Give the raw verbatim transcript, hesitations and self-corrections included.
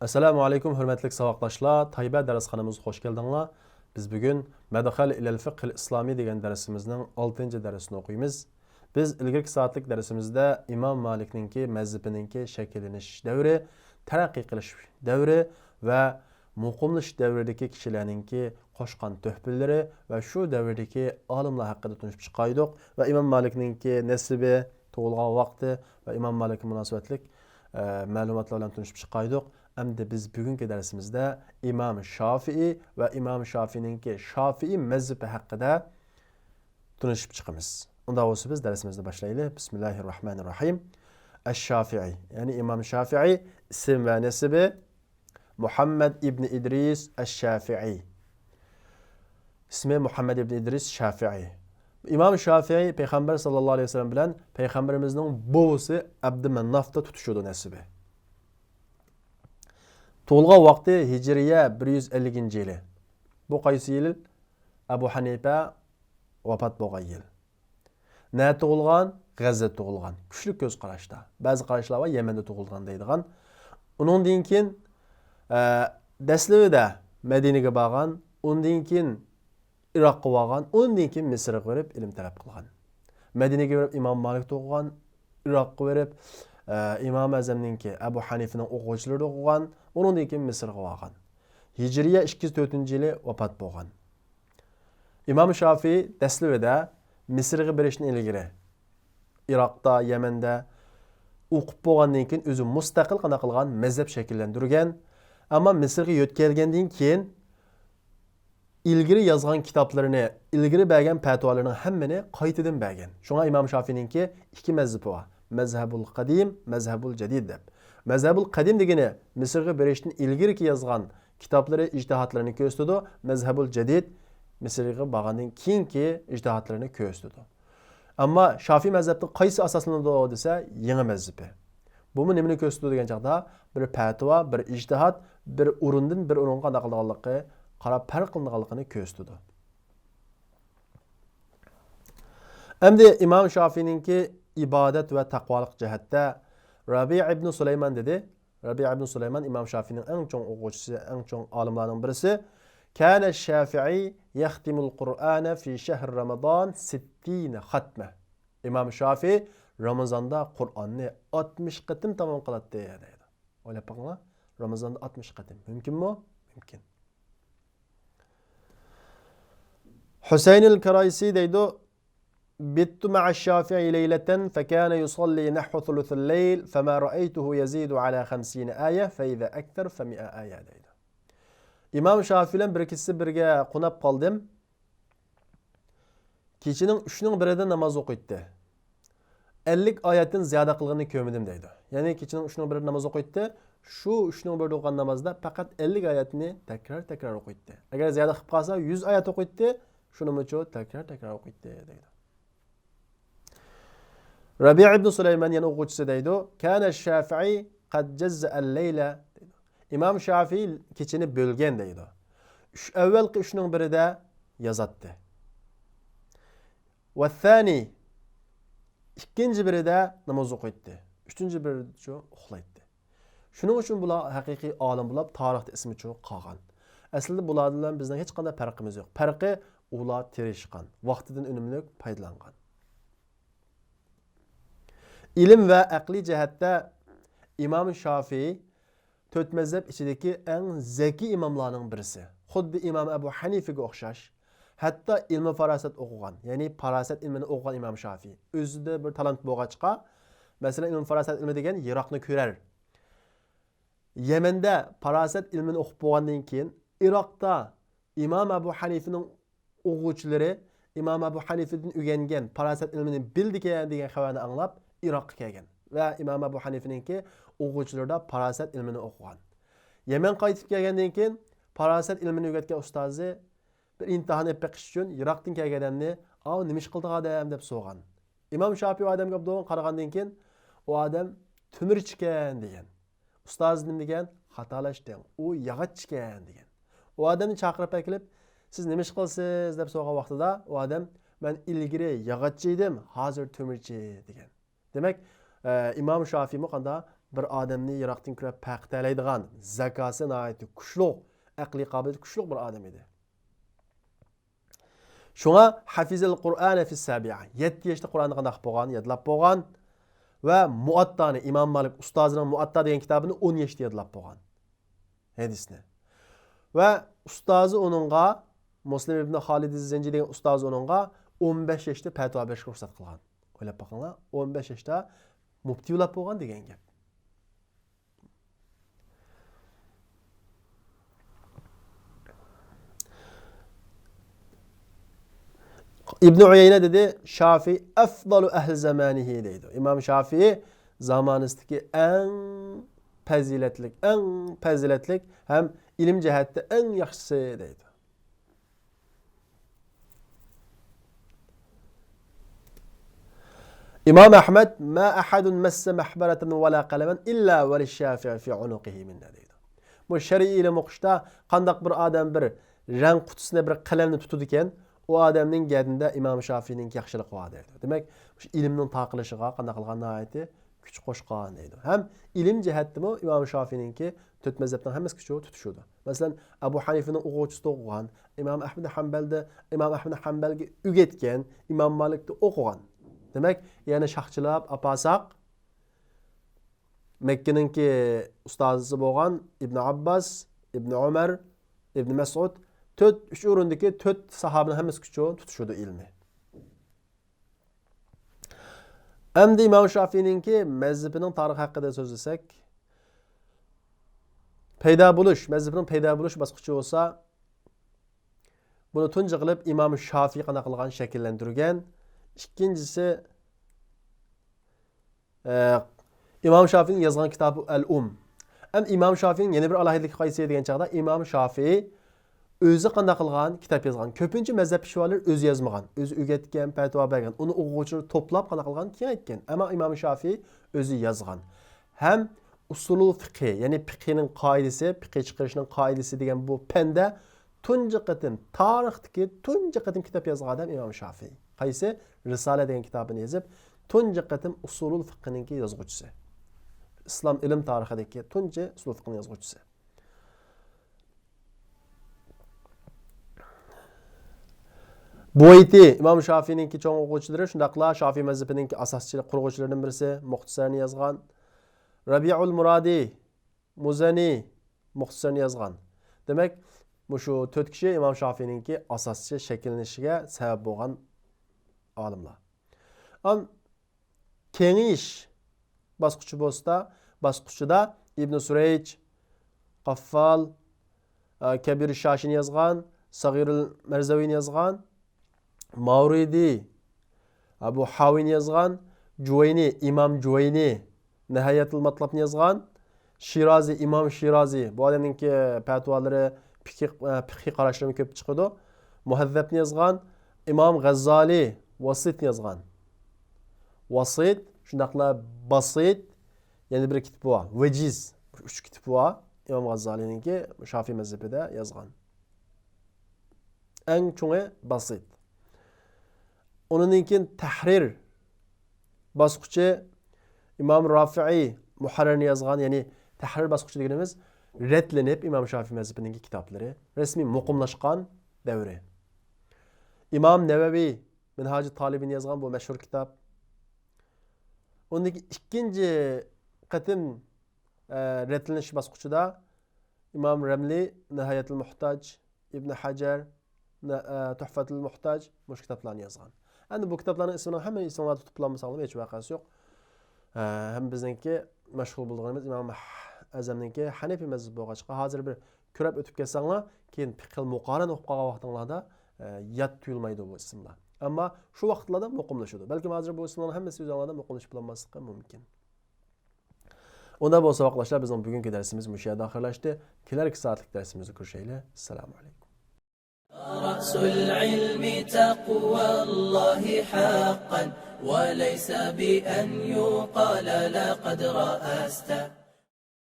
ئەسسالامۇ ئەلەيكۇم، ھۆرمەتلىك ساۋاقداشلار، تايبە دەرسخانىمىزغا خوش كەلدىڭلار. بىز بۈگۈن مەدخەل ئىلەل فىقھىل ئىسلامى دېگەن دەرسىمىزنىڭ ئالتىنچى دەرسىنى ئوقۇيمىز. بىز ئىلگىرىكى سائەتلىك دەرسىمىزدە ئىمام مالىكنىڭكى مەزھىپىنىڭكى شەكىللىنىش دەۋرى، تەرەققىي قىلىش دەۋرى ۋە مۇقىملىشىش دەۋرىدىكى كىشىلەرنىڭكى قوشقان تۆھپىلىرى ۋە شۇ دەۋردىكى ئالىملار ھەققىدە تونۇشۇپ چىقايدۇق ۋە ئىمام مالىكنىڭكى نەسىبى، تۇغۇلغان ۋاقتى ۋە ئىمام مالىككە مۇناسىۋەتلىك، ئە، مەلۇماتلار بىلەن تونۇشۇپ چىقايدۇق. ئەمدى بىز بۈگۈنكى دەرسىمىزدە ئىمام شافىئى ۋە ئىمام شافىئىنىڭكى شافىئىي مەزھىپى ھەققىدە تونۇشۇپ چىقىمىز. ئۇنداق بولسا بىز دەرسىمىزنى باشلايلى. بىسمىللاھىررەھمانىررەھىم. ئەششافىئى، يەنى ئىمام شافىئى، ئىسىم ۋە نەسىبى مۇھەممەد ئىبنى ئىدرىس ئەششافىئى. ئىسمى مۇھەممەد ئىبنى ئىدرىس شافىئى. ئىمام شافىئى پەيغەمبەر ساللاللاھۇ ئەلەيھى ۋەسەللەم بىلەن پەيغەمبىرىمىزنىڭ بوۋىسى ئابدۇمەننافتا تۇتىشىدۇ نەسىبى. تۇغۇلغان ۋاقتى ھىجرىيە بىر يۈز ئەللىكىنچى يىلى. بۇ قايسى يىل؟ ئەبۇ ھەنىپە ۋاپات بولغان يىل. نەدە تۇغۇلغان؟ غەززىدە تۇغۇلغان. كۈچلۈك كۆز قاراشتا. بەزى قاراشلار بار، يەمەندە تۇغۇلغان دەيدىغان. ئۇنىڭدىن كېيىن، ئە، دەسلىۋىدە مەدىنىگە بارغان، ئۇندىن كېيىن ئىراققا بارغان، ئۇندىن كېيىن مىسىرغا بېرىپ ئىلىم تەلەپ قىلغان. مەدىنىگە بېرىپ ئىمام مالىك توقۇغان، ئىراققا بېرىپ، ئە، ئىمام ئەزەمنىڭكى ئەبۇ ھەنىفىنىڭ ئوقۇغۇچىلىرى توقۇغان، ئۇنىڭدىن كېيىن مىسىرغا بارغان. ھىجرىيە ئىككى يۈز تۆتىنچى يىلى ۋاپات بولغان. ئىمام شافىئى دەسلىۋىدە مىسىرغا بېرىشتىن ئىلگىرى ئىراقتا، يەمەندە ئوقۇپ بولغاندىن كېيىن ئۆزى مۇستەقىل قانداق قىلغان مەزھەپ شەكىللەندۈرگەن. ئەمما مىسىرغا يۆتكەلگەندىن كېيىن ئىلگىرى يازغان كىتابلىرىنى، ئىلگىرى بەرگەن پەتىۋالىرىنىڭ ھەممىنى قايتىدىن بەرگەن. شۇڭا ئىمام شافىئىنىڭكى ئىككى مەزھىپى بار. مەزھەبۇل قەدىم، مەزھەبۇل جەدىد دەپ. مەزھەبۇل قەدىم دېگىنى مىسىرغا بېرىشتىن ئىلگىرىكى يازغان كىتابلىرى، ئىجتىھاتلىرىنى كۆرسىتىدۇ. مەزھەبۇل جەدىد مىسىرغا بارغاندىن كېيىنكى ئىجتىھاتلىرىنى كۆرسىتىدۇ. ئەمما شافىئىي مەزھەپتە قايسى ئاساسلىنىدۇ دېسە، يېڭى مەزھىپى. بۇمۇ نېمىنى كۆرسىتىدۇ دېگەن چاغدا، بىر پەتىۋا، بىر ئىجتىھات، بىر ئورۇندىن بىر ئورۇنغا قانداق قىلىدىغانلىقى، قاراپ پەرق قىلىنىدىغانلىقىنى كۆرسىتىدۇ. ئەمدى ئىمام شافىئىنىڭكى ئىبادەت ۋە تەقۋالىق جەھەتتە رەبىئە ئىبنى سۇلايمان دېدى. رەبىئە ئىبنى سۇلايمان ئىمام شافىئىنىڭ ئەڭ چوڭ ئوقۇغۇچىسى، ئەڭ چوڭ ئالىملارنىڭ بىرسى. كان الشافعي يختم القرآن في شهر رمضان ستين ختمة. ئىمام شافىئى رامىزاندا قۇرئاننى ئاتمىش قېتىم تامام قىلاتتى دەيدۇ. ئويلاپ بېقىڭلار، رامىزاندا ئاتمىش قېتىم. مۇمكىنمۇ؟ مۇمكىن. ھۈسەينىل كارايسى دەيدۇ، بت مع الشافعي ليلة فكان يصلي نحو ثلث الليل فما رأيته يزيد على خمسين آية فإذا أكثر فمائة آية دەيدۇ. ئىمام شافىئى بىلەن بىر كېچىسى بىرگە قوناپ قالدىم. كېچىنىڭ ئۈچنىڭ بىرىدە ناماز ئوقۇيتتى. ئەللىك ئايەتتىن زىيادە قىلغىنىنى كۆرمىدىم دەيدۇ. يەنى كېچىنىڭ ئۈچنىڭ بىرىدە ناماز ئوقۇيتتى. شۇ ئۈچنىڭ بىرىدە ئوقۇغان نامازدا پەقەت ئەللىك ئايەتنى تەكرار تەكرار ئوقۇيتتى. ئەگەر زىيادە قىلىپ قالسا، يۈز ئايەت ئوقۇيتتى. شۇنىمۇچۇ تەكرار تەكرار ئوقۇيتتى دەيدۇ. رەبىئە ئىبنى سۇلايمان يەنە ئوقۇغۇچىسى دەيدۇ، كان الشافعي قد جزأ الليل دەيدۇ. ئىمام شافىئى كېچىنى بۆلگەن دەيدۇ. ئۈچ، ئەۋۋەلقى ئۈچنىڭ بىرىدە يازاتتى. والثاني، ئىككىنچى بىرىدە ناماز ئوقۇيتتى. ئۈچىنچى بىرىدىچۇ ئۇخلايتتى. شۇنىڭ ئۈچۈن بۇلار ھەقىقىي ئالىم بولاپ، تارىختا ئىسمىچۇ قالغان. ئەسلىدە بۇلار بىلەن بىزنىڭ ھېچقانداق پەرقىمىز يوق. پەرقى ئۇلار تىرىشقان، ۋاقتىدىن ئۈنۈملۈك پايدىلانغان. ئىلىم ۋە ئەقلىي جەھەتتە ئىمام شافىئى تۆت مەزھەپ ئىچىدىكى ئەڭ زەكىي ئىماملارنىڭ بىرسى. خۇددى ئىمام ئەبۇ ھەنىفىگە ئوخشاش. ھەتتا ئىلمى پاراسەت ئوقۇغان، يەنى پاراسەت ئىلمىنى ئوقۇغان ئىمام شافىئى. ئۆزىدە بىر تالانت بولغاچقا، مەسىلەن، ئىلمى پاراسەت ئىلمى دېگەن يىراقنى كۆرەر. يەمەندە پاراسەت ئىلمىنى ئوقۇپ بولغاندىن كېيىن، ئىراقتا ئىمام ئەبۇ ھەنىفىنىڭ ئوقۇغۇچىلىرى ئىمام ئەبۇ ھەنىفىدىن ئۆگەنگەن پاراسەت ئىلمىنى بىلىدىكەن دېگەن خەۋەرنى ئاڭلاپ ئىراققا كەلگەن ۋە ئىمام ئەبۇ ھەنىفىنىڭكى ئوقۇغۇچىلىرىدا پاراسەت ئىلمىنى ئوقۇغان. يەمەن قايتىپ كەلگەندىن كېيىن پاراسەت ئىلمىنى ئۆگەتكەن ئۇستازى بىر ئىمتىھان ئېلىپ بېقىش ئۈچۈن يىراقتىن كەلگەن ئادەمنى، ئاۋۇ نېمە ئىش قىلىدىغان ئادەم دەپ سورىغان. ئىمام شافىئى ئۇ ئادەمگە ئوبدان قارىغاندىن كېيىن، ئۇ ئادەم تۆمۈرچىكەن دېگەن. ئۇستازى نېمە دېگەن؟ خاتالاشتىڭ، ئۇ ياغاچچىكەن دېگەن. ئۇ ئادەمنى چاقىرىپ ئەكېلىپ، سىز نېمە ئىش قىلىسىز دەپ سورىغان ۋاقتىدا، ئۇ ئادەم، مەن ئىلگىرى ياغاچچى ئىدىم، ھازىر تۆمۈرچى دېگەن. دېمەك، ئە، ئىمام شافىئىمۇ قاندا بىر ئادەمنى يىراقتىن كۆرۈپ پەرق ئېتەلەيدىغان، زاكاسى ناھايىتى كۈچلۈك، ئەقلىي قابىلىيىتى كۈچلۈك بىر ئادەم ئىدى. شۇڭا، ھەفىزەل قۇرئانە فىس سابىئە، يەتتە ياشتا قۇرئاننى قانداق بولغان، يادلاپ بولغان ۋە مۇئاتتانى، ئىمام مالىك ئۇستازىنىڭ مۇئاتتا دېگەن كىتابىنى ئون ياشتا يادلاپ بولغان، ھەدىسنى. ۋە ئۇستازى ئۇنىڭغا، مۇسلىم ئىبنى خالىد زەنجى دېگەن ئۇستازى ئۇنىڭغا ئون بەش ياشتا پەتىۋا بېرىشكە رۇخسەت قىلغان. ئويلاپ باقىڭلار، ئون بەش ياشتا مۇپتى بولاپ بولغان دېگەن گەپ. ئىبنى ئۇيەينە دېدى، شافىي ئەفضالۇ ئەھلى زامانىھى دەيدۇ. ئىمام شافىي زامانىسىدىكى ئەڭ پەزىلەتلىك، ئەڭ پەزىلەتلىك ھەم ئىلىم جەھەتتە ئەڭ ياخشىسى دەيدۇ. ئىمام ئەھمەد، ما ئەھەدۇن مەسسە مەھبەرەتەن ۋەلا قەلەمەن ئىللا ۋەلىششافىئى فى عنقه منة دەيدۇ. بۇ شەرئىي ئىلىم ئوقۇشتا قانداق بىر ئادەم بىر رەڭ قۇتىسىنى، بىر قەلەمنى تۇتىدىكەن، ئۇ ئادەمنىڭ گەدىنىدە ئىمام شافىينىڭكى ياخشىلىقى بار دەيدۇ. دېمەك، شۇ ئىلىمنىڭ تارقىلىشىغا قانداق قىلغان ناھايىتى كۈچ قوشقان دەيدۇ. ھەم ئىلىم جەھەتتىمۇ ئىمام شافىينىڭكى تۆت مەزھەپنىڭ ھەممىسى كۈچى تۇتۇشىدۇ. مەسىلەن، ئەبۇ ھەنىفىنىڭ ئوقۇغۇچىسىدا ئوقۇغان، ئىمام ئەھمەد ھەمبەلدە، ئىمام ئەھمەد ھەمبەلگە ئۆگەتكەن، ئىمام مالىكتا ئوقۇغان. دېمەك، يەنە شاخچىلاپ ئاپارساق، مەككىنىڭكى ئۇستازى بولغان ئىبن ئابباس، ئىبن ئۆمەر، ئىبن مەسئۇد، تۆت، ئۈچ ئورۇندىكى تۆت ساھابىنىڭ ھەممىسى كۈچى تۇتۇشىدۇ ئىلمى. ئەمدى ئىمام شافىينىڭكى مەزھىپىنىڭ تارىخى ھەققىدە سۆزلىسەك، پەيدا بولۇش، مەزھىپىنىڭ پەيدا بولۇش باسقۇچى بولسا، بۇنى تۇنجى قىلىپ ئىمام شافىي قانداق قىلغان، شەكىللەندۈرگەن. ئىككىنچىسى، ئە، ئىمام شافىينىڭ يازغان كىتابى ئەل ئۇم. ئەم ئىمام شافىينىڭ يەنە بىر ئالاھىدىلىكى قايسى دېگەن چاغدا، ئىمام شافىي ئۆزى قانداق قىلغان، كىتاب يازغان. كۆپىنچە مەزھەپ پېشۋالىرى ئۆزى يازمىغان، ئۆزى ئۆگەتكەن، پەتىۋا بەرگەن، ئۇنى ئوقۇغۇچىلار توپلاپ قانداق قىلغان، كېڭەيتكەن. ئەمما ئىمام شافىي ئۆزى يازغان. ھەم ئۇسۇلۇل فىقھى، يەنى پىقھىنىڭ قائىدىسى، پىقھى چىقىرىشنىڭ قائىدىسى دېگەن بۇ پەندە تۇنجى قېتىم، تارىختىكى تۇنجى قېتىم كىتاب يازغان ئادەم ئىمام شافىي. قايسى؟ رىسالە دېگەن كىتابىنى يېزىپ، تۇنجى قېتىم ئۇسۇلۇل فىقھىنىڭكى يازغۇچىسى. ئىسلام ئىلىم تارىخىدىكى تۇنجى ئۇسۇلۇل فىقھنىڭ يازغۇچىسى. بۇۋەيتى ئىمام شافىينىڭكى چوڭ ئوقۇغۇچىلىرى، شۇنداقلا شافىي مەزھىپىنىڭكى ئاساسچى قۇرغۇچىلىرىدىن بىرسى، مۇختەسەرنى يازغان. رەبىئۇل مۇرادى مۇزەنى مۇختەسەرنى يازغان. دېمەك، مۇشۇ تۆت كىشى ئىمام شافىينىڭكى ئاساسچى شەكىللىنىشىگە سەۋەب بولغان ئالىملار. ئان كېڭىيىش باسقۇچى بولسا، باسقۇچىدا ئىبنى سۈرەيج، قاففال، ئە، كەبىر شاشىنى يازغان، سەغىرۇل مەرزەۋىنى يازغان، ماۋرىدى، ئەبۇ ھاۋىنى يازغان، جۇۋەينى، ئىمام جۇۋەينى، نىھايەتۇل ماتلابنى يازغان، شىرازى، ئىمام شىرازى، بۇ ئادەمنىڭكى پەتىۋالىرى، پىقھى، پىقھى قاراشلىرىمۇ كۆپ چىقىدۇ. مۇھەززەبنى يازغان، ئىمام غەززالى، ۋاسىتنى يازغان. ۋاسىت، شۇنداقلا باسىت، يەنە بىر كىتابى بار، ۋەجىز. ئۈچ كىتابى بار ئىمام غەززالىنىڭكى، شافىي مەزھىپىدە يازغان. ئەڭ چوڭى باسىت. ئۇنىڭدىن كېيىن تەھرىر باسقۇچى ئىمام رافىئىي مۇھەررىرنى يازغان، يەنى تەھرىر باسقۇچى دېگىنىمىز رەتلىنىپ ئىمام شافىي مەزھىپىنىڭكى كىتابلىرى رەسمىي مۇقىملاشقان دەۋرى. ئىمام نەۋەۋى مىنھاجۇت تالىبىنى يازغان بۇ مەشھۇر كىتاب. ئۇندىن كېيىن ئىككىنچى قېتىم، ئە، رەتلىنىش باسقۇچىدا ئىمام رەملى، نىھايەتۇل مۇھتاج، ئىبن ھەجەر، نە-، ئە، تۇھفەتۇل مۇھتاج مۇشۇ كىتابلارنى يازغان. ئەمدى بۇ كىتابلارنىڭ ئىسمىنى ھەممە ئىسمىڭلارنى تۇتۇپ بولالمىساڭلارمۇ ھېچ ۋەقەسى يوق. ئە، ھەم بىزنىڭكى مەشغۇل بولىدىغىنىمىز ئىمام ئەزەمنىڭكى ھەنەفىي مەزھىپى بولغاچقا، ھازىر بىر كۆرۈپ ئۆتۈپ كەتسەڭلار، كېيىن پىقھىل مۇقارەن ئوقۇپ قالغان ۋاقتىڭلاردا، ئە، يات تۇيۇلمايدۇ بۇ ئىسىملار. ئەمما شۇ ۋاقىتلاردا مۇقىملىشىدۇ. بەلكىم ھازىر بۇ ئىسىملارنىڭ ھەممىسى ئۆزۈڭلاردا مۇقىملىشىپ بولالماسلىقى مۇمكىن. ئۇنداق بولسا، ۋاقىتلاشلار، بىزنىڭ بۈگۈنكى دەرسىمىز مۇشۇ يەردە ئاخىرلاشتى. كېلەركى سائەتلىك دەرسىمىزدە كۆرۈشەيلى. ئەسسالامۇ ئەلەيكۇم. رأس العلم تقوى الله حقا، وليس بأن يقال لقد رأست.